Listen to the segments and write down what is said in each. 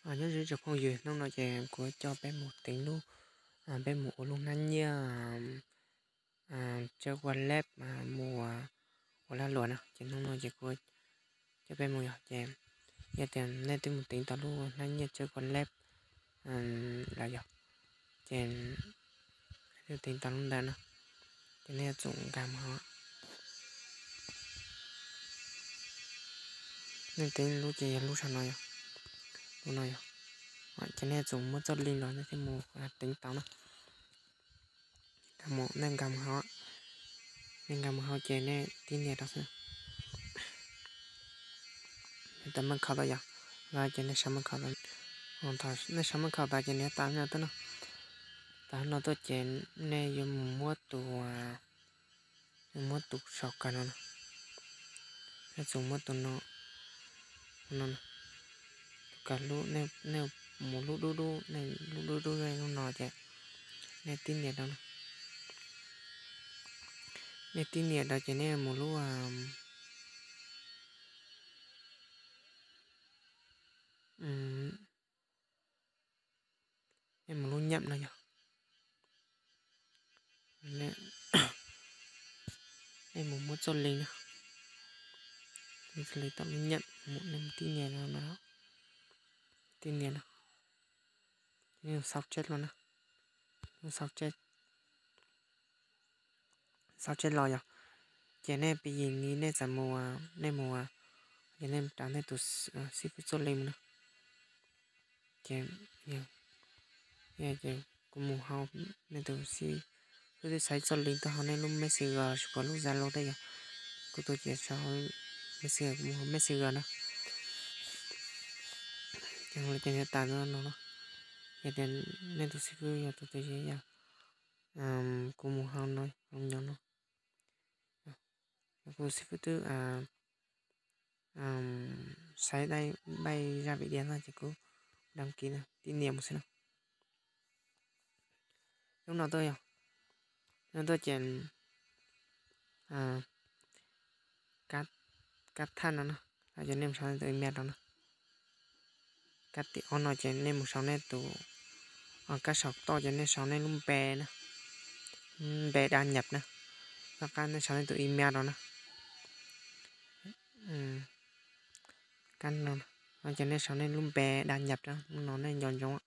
Nyob zoo tsoom phooj ywg, hnub no ces kuv coj peb mus teev lub, peb mus ua lub hnab nyiaj tsawb wallet mus ua lag luam na. Ces hnub no ces kuv coj peb mus yog ces yog tias nej twb mus teev tau lub hnab nyiaj tsawb wallet lawm yog ces twb teev tau lub ntawd no ces nej yuav tsum nkag mus hauv. Nej teev lub ces yog lub saum no yog, lub no yog, ces nej yuav tsum muab txoj link los nej thiaj mus teev tau na. Nkag mus, nej nkag mus hauv, nej nkag mus hauv ces nej tib nias rau xwb. Tau maj khaum tau yog, ces nej sau maj khaum tau. Thaum nej sau maj khaum tau ces nws yuav tas no tuaj no. Tas no tuaj ces nej yuav mus muab tus, yuav muab tus saum kawg no no. Nej tsum muab tus no, tus kawg lub, nej mus lub dub dub, nej lub dub dub lub no ces nej tib nias rau no. Nej tib nias rau ces nej mus lub, nej mus lub nyam no yog, nej mus muab txoj link no, txoj link tau lub nyam, nej mus tib nias no, tib nias no, nej xauv tseb los na, xauv tseb, xauv tseb los yog, ces nej pib yim ni nej txawm mus, nej mus, ces nej mus rau nej tus xib fwb txoj link mus na. Ces, ces kuv mus hauv, nej tus xib fwb twb xaiv txoj link tuaj hauv nej lub Messenger los sis puas lub Zalo tej yog, kuv tus ces sau Messenger, kuv mus hauv Messenger na. Ces hu los ces nws tas no no, yog tias nej tus xib fwb yog tus twg ces yog, kuv mus hauv no, hauv nyob no, kuv xib fwb twb xaiv dai npaij zaj video no ces kuv đăng ký no, tib nias mus xwb no. Lub no tuaj yog, lub no tuaj ces kab thaj no na, ces nej mus sau nej tus email rau na. Kab tim ob no ces nej mus sau nej tus, kab saum toj ces nej sau nej lub npe na, npe đăng nhập na, tom qab nej sau nej tus email rau na. Kab no, ces nej sau nej lub npe đăng nhập rau, lub no nej nco ntsoov,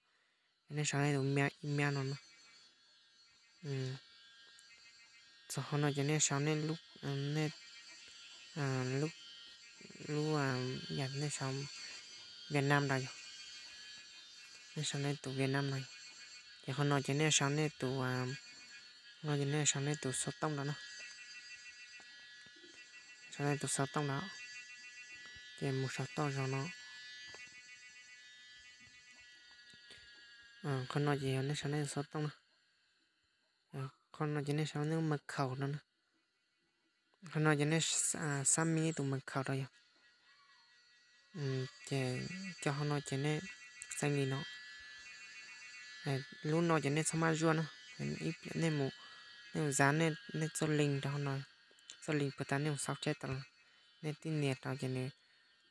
ces nej sau nej tus email no na. Txog qhov no ces nej sau nej lub, lub, yog nej sau Việt Nam rau yog, nej sau nej tus Việt Nam no. Ces qhov no ces nej sau nej tus, no ces nej sau nej tus xov tooj rau na. Sau nej tus xov tooj rau, ces mus saum toj zog no. Qhov no ces yog nej sau nej tus xov tooj na. Qhov no ces nej sau nej lub mật khẩu no na. Qhov no ces nej xác minh nej tus mật khẩu rau yog. Ces cov qhov no ces nej xác minh no. Lub no ces nej txhob maj zuaj na. Nej mus, nej mus dán nej txoj link rau qhov no, txoj link puag ta nej mus xauv tseb tau los, nej tib nias rau ces nws,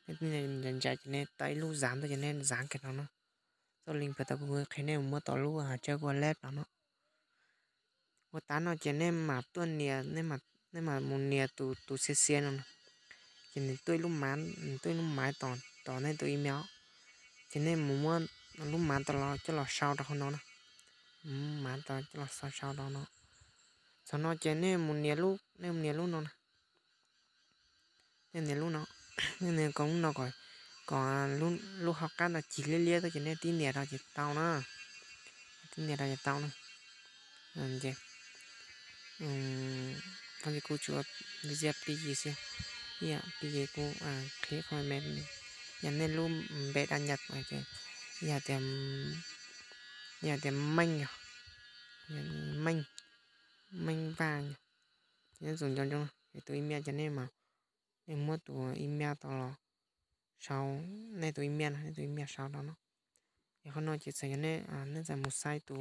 nej tib nias ntsa ntsa ces nej tau ib lub dán tuaj ces nej dán kiag rau no. Txoj link puag ta kuv qhia nej mus muab tau lub tsawb wallet no no. Ua tas no ces nej mam tuaj nias, nej mam mus nias tus tus xiav xiav no no, ces nws tuaj ib lub maiv, nws tuaj ib lub maiv tos nej tus email, ces nej mus muab lub maiv tod los coj los sau rau qhov no na. Maiv tod coj los sau sau rau no. Txog no ces nej mus nias lub, nej mus nias lub no na. Nej nias lub no, nej nias koom lub no kom, kom lub hauv qab no cig liab liab tuaj ces nej tib nias rau ces tau na. Tib nias rau ces tau na. Ces kuv tsuas ntxias pib yig xwb, ib yam pib yig kuv qhia qhov me, yog nej lub npe đăng nhập ces yog tias, yog tias Meej yog, Meej, Meej Vaj yog, ces nej tsum nco ntsoov es tus email ces nej mas, nej muab tus email tod los sau, nej tus email no, nej tus email sau rau no. Ces qhov no ces txawm yog nej, nej txawm mus xaiv tus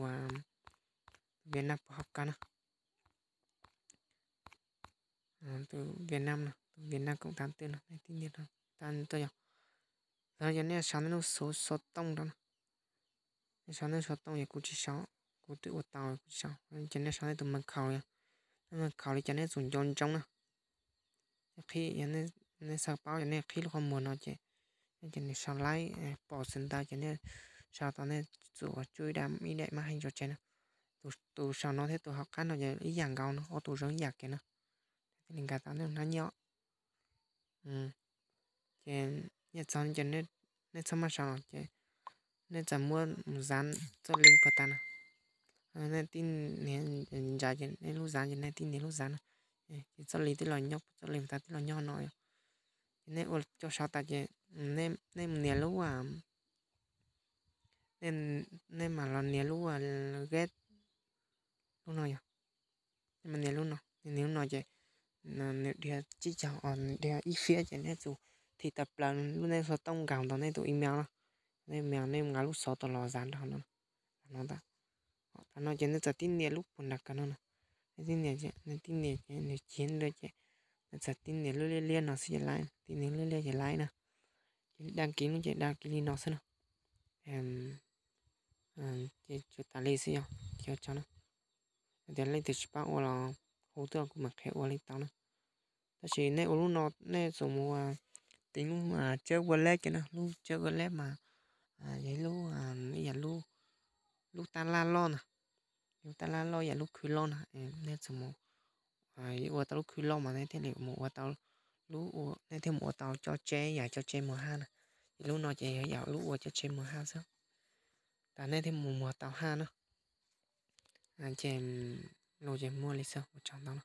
Việt Nam puas hauv kawg na. Tus Việt Nam no, tus Việt Nam cộng tám tư no, nej tib nias rau, tau tuaj yog. Txog no ces nej sau nej lub xov, xov tooj rau no. Nej sau nej xov tooj es kuv tsis sau, kuv twb ua tau kuv tsis sau. Ces nej sau nej tus mật khẩu, nej mật khẩu li cas nej tsum nco ntsoov na. Qhib, nej xav paub ces nej qhib lub qhov muag no ces, ces nws sau laib pom xwb ntawd ces nej sau tau nej txuas tsuj ib daim, ib daim maj heej tso tseg na. Tus sau no thiab tus hauv qab no ces ib yam nkaus no, ob tug zoo ib yam kiag no. Thiaj li nkag tau nej hnab nyiaj. Ces nyiaj txog ces nej txhob maj sau los ces nej txawm muab mus zav txoj link puag tas na. Nej tib nias ntsa ces nej lub zav ces nej tib nias lub zav na. Ces txoj link twb los nyob, txoj link puag tas twb los nyob no. Ces nej ua coj sau tas ces nej mus nias lub, nej mam los nias lub get lub no yog. Nej mam nias lub no, nias lub no ces nws dhia tsib caug, nws dhia ib fiab ces nej tsum thim tawm plaws lub nej xov tooj nkaus ntawm nej tus email no. Nej email nej nqa lub xov tau los zav nrog no. Thaum no ces nej txawm tib nias lub puag nram kawg no no. Nej tib nias, nej tib nias ces nws chiv ntua ces nej txawm tib nias lub liab liab no xwb ces laib, tib nias lub liab liab ces laib na. Ces đăng ký no ces đăng ký li no xwb no. Ces tsuas tas li xwb yog, ces ua tsaug na. Hais tias leej twg tsis paub ua los hu tuaj kuv mam qhia ua li tau na. Tab sis nej ua lub no nej tsum mus tiv lub tswb wallet kiag na, lub tswb wallet mas yog ib lub, yam lub tab laj loj na, lub tab laj loj yam lub khw loj na, nej tsum mus ua tau lub khw loj mas nej thiaj li mus ua tau lub, nej thiaj mus ua tau cov tsev, yam cov tsev muag haj na. Ces lub no ces yog yam lub ua cov tsev muag haj xwb. Tas nej thiaj mus muag tau haj na. Ces lus ces muaj li xwb, ua tsaug ntau na.